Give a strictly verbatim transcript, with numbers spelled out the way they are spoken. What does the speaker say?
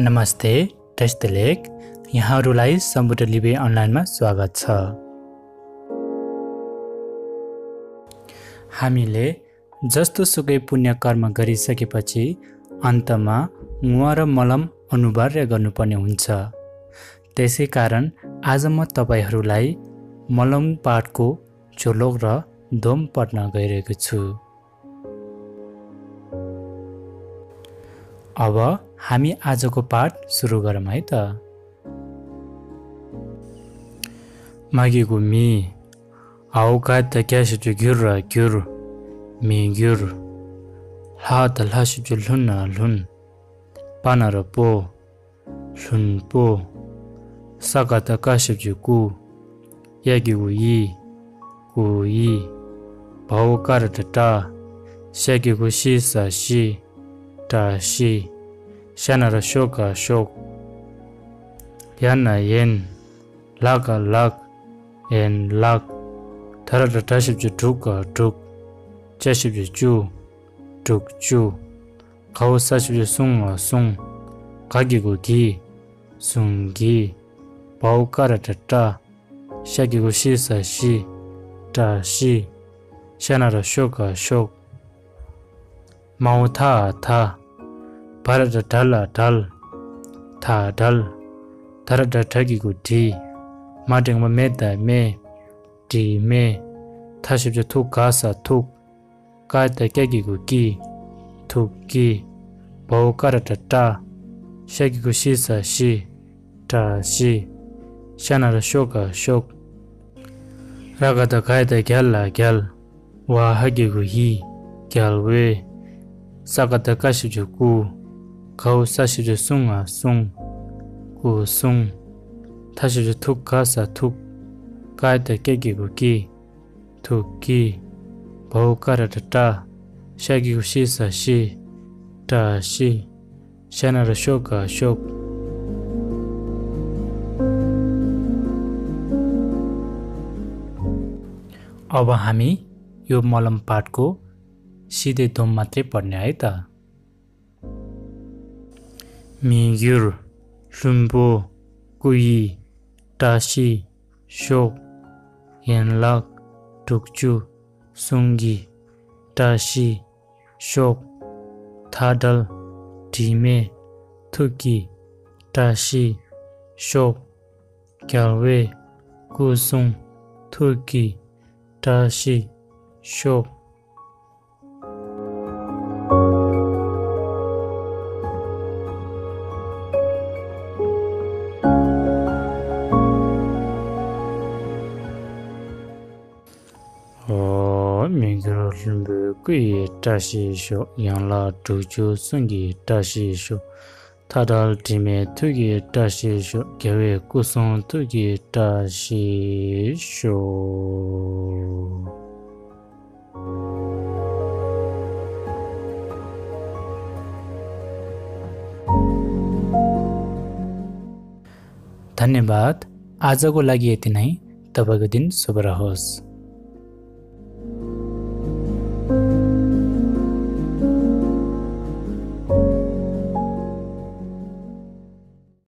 नमस्ते, दृष्टिलेख, यहाँहरूलाई सम्पूर्ण लिबे अनलाइनमा स्वागत छ। हामीले जस्तो सुकै पुण्य कर्म गरिसकेपछि अन्तमा ङ्वा र मलम अनिवार्य गर्नुपर्ने हुन्छ। त्यसै कारण आज म तपाईँहरूलाई मलम पाठको झोलोक र धोम पढ्न गइरहेको छु। अब हामी आजको पाठ सुरु गरौँ है त। मागीको मी, हाउ का त क्या शब्द ग्युर र ग्युर, मी ग्युर। ल्हा त ल्हा शब्द ल्हुन न ल्हुन, पान र पो, ल्हुन पो। सा का त का शब्द कु, या गी गु यी, कु यी। भाउ का र त टा, स्या गी गु शी सा शी, टा शी। स्या न र शो का शोक, या न येन। ལ་ག་ལག, ཡན་ལག། ད་ར་ད་དྲ་ཞབས་ཀྱུ་དྲུག་ག་དྲུག། ཅ་ཞབས་ཀྱུ་ཅུ། དྲུག་ཅུ། ག་འོ་ས་ཞབས་ཀྱུ་སུང་ང་སུང་། ག་གི་གུ་གི། སུང་གི། བ་འོ་ཀ་ར་ད་བཀྲ། ཤ་གི་གུ་ཤི་ས་ཤི། བཀྲ་ཤི། ཤ་ན་ར་ཤོ་ག་ཤོག། མ་འོ་ཐ་ཨ་ཐ། བ་ར་ད་བྲ་ལ་བྲལ། ཐ་བྲལ། ད་ར་ད་བྲ་གི་གུ་བྲི། མ་འགྲེང་བུ་མེ་ད་མེ། བྲིས་མེ། ཐ་ཞབས་ཀྱུ་ཐུ་ག་ས་ཐུག། ཀ་ད་ཀྱ་གི་གུ་ཀི། ཐུག་ཀི། བ་འོ་ཀ་ར་ད་བཀྲ། ཤ་གི་གུ་ཤི་ས་ཤི། བཀྲ་ཤི། ཤ་ན་ར་ཤོ་ག་ཤོག། ར་ག་ད་ག་ཡ་ད་རྒྱ་ལ་རྒྱལ། ཝ་ཧ་གི་གུ་ཧི། རྒྱལ་བའི། ས་ག་ད་ཀ་ཞབས་ཀྱུ་ཀུ། ག་འོ་ས་ཞབས་ཀྱུ་སུ་ང་སུང་། ཀུ་སུང་། ཐ་ཞབས་ཀྱུ་ཐུ་ག་ས་ཐུག། ཀ་ཡ་ད་ཀྱ་གི་གུ་ཀི། ཐུག་གི། བ་འོ་ཀ་ར་ད་བཀྲ། ཤ་གི་གུ་ཤི་ས་ཤི། བཀྲ་ཤི། ཤ་ན་ར་ཤོ་ག་ཤོག། अब हामी यो मलम पाठको सिधै धोम मात्रै पढ्ने है त। མི་འགྱུར། ལྷུན་པོ། སྐུ་ཡི། བཀྲ་ཤིས། ཤོག། ཡན་ལག། དྲུག་ཅུ། གསུང་གི། བཀྲ་ཤིས། ཤོག། མཐའ་བྲལ། དྲི་མེད། ཐུགས་ཀྱི། བཀྲ་ཤིས། ཤོག། རྒྱལ་བའི། སྐུ་གསུང་། ཐུགས་ཀྱི། བཀྲ་ཤིས། ཤོག། ཨོ། མི་འགྱུར་ལྷུན་པོའི་སྐུ་ཡི་བཀྲ་ཤིས་ཤོག། ཡན་ལག་དྲུག་ཅུ་གསུང་གི་བཀྲ་ཤིས་ཤོག། མཐའ་བྲལ་དྲི་མེད་ཐུགས་ཀྱི་བཀྲ་ཤིས་ཤོག། རྒྱལ་བའི་སྐུ་གསུང་ཐུགས་ཀྱི་བཀྲ་ཤིས་ཤོག། धन्यवाद। आजको लागि यति नै। तपाईँको दिन शुभ रहोस्।